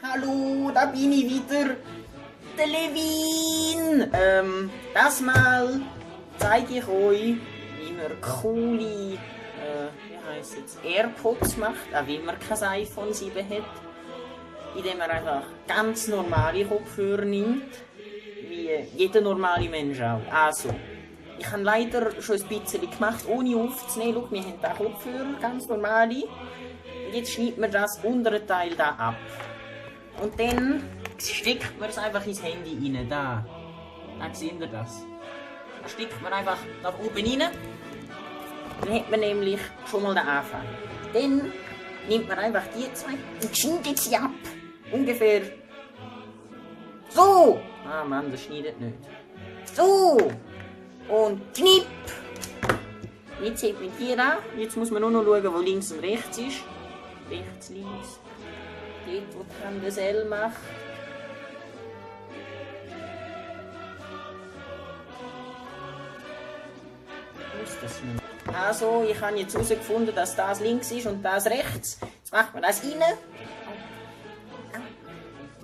Hallo, da bin ich wieder. Der Levin. Das Mal zeige ich euch, wie man coole, AirPods macht, auch wenn man kein iPhone 7 hat. Indem man einfach ganz normale Kopfhörer nimmt, wie jeder normale Mensch auch. Also, ich habe leider schon ein bisschen gemacht, ohne aufzunehmen. Schau, wir haben hier Kopfhörer, ganz normale. Und jetzt schneidet man das untere Teil da ab. Und dann steckt man es einfach ins Handy rein. Da seht ihr das. Da steckt man einfach nach oben rein. Dann hat man nämlich schon mal den Anfang. Dann nimmt man einfach die zwei und schneidet sie ab. Ungefähr so. Ah Mann, das schneidet nicht. So. Und knipp. Jetzt hat man hier an. Jetzt muss man nur noch schauen, wo links und rechts ist. Rechts, links. Dort, wo die Hand das L macht. Muss das nicht. Also, ich habe jetzt herausgefunden, dass das links ist und das rechts. Jetzt macht man das rein.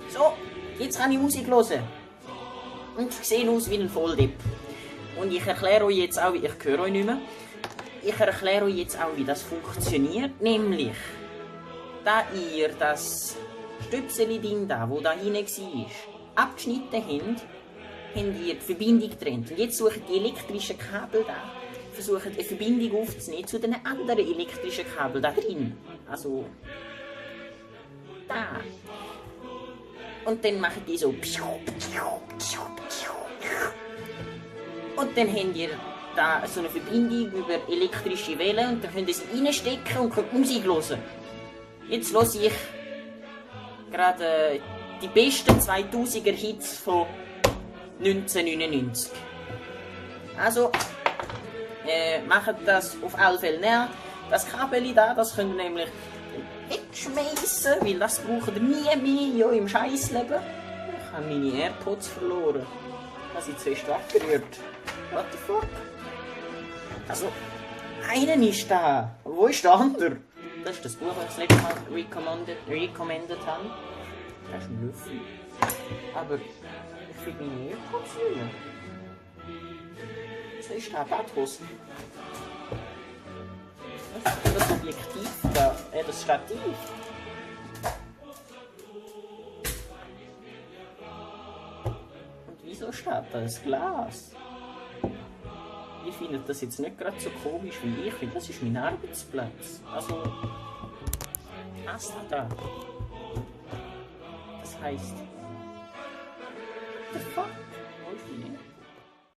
So, jetzt kann ich Musik hören. Und ich sehe aus wie ein Volldepp. Und ich erkläre euch jetzt auch, ich höre euch nicht mehr. Ich erkläre euch jetzt auch, wie das funktioniert. Nämlich, da ihr das Stöpseli-Ding da, wo da hinein war, abgeschnitten habt, habt ihr die Verbindung getrennt. Und jetzt sucht die elektrischen Kabel da, versuchen eine Verbindung aufzunehmen zu den anderen elektrischen Kabel da drin. Also, da. Und dann machen die so. Und dann habt ihr da so eine Verbindung über elektrische Wellen und dann könnt ihr sie reinstecken und könnt Musik hören. Jetzt höre ich gerade die besten 2000er Hits von 1999. Also, macht das auf alle Fälle näher. Das Kabel da, das könnt ihr nämlich wegschmeißen, weil das braucht ihr nie mehr im Scheissleben. Ich habe meine AirPods verloren. Ich habe sie zuerst weggerührt. What the fuck? Also, einen ist da. Wo ist der andere? Das ist das Buch, das ich das letzte Mal recommended habe. Das ist ein Löffel. Aber ich finde meine AirPods nicht. Was ist da? Bathos? Was ist das Objektiv da? Das Stativ? Und wieso steht da das Glas? Ich finde das jetzt nicht gerade so komisch wie ich finde. Das ist mein Arbeitsplatz. Also, was da? Das heisst. What the fuck? Wollte ich nicht.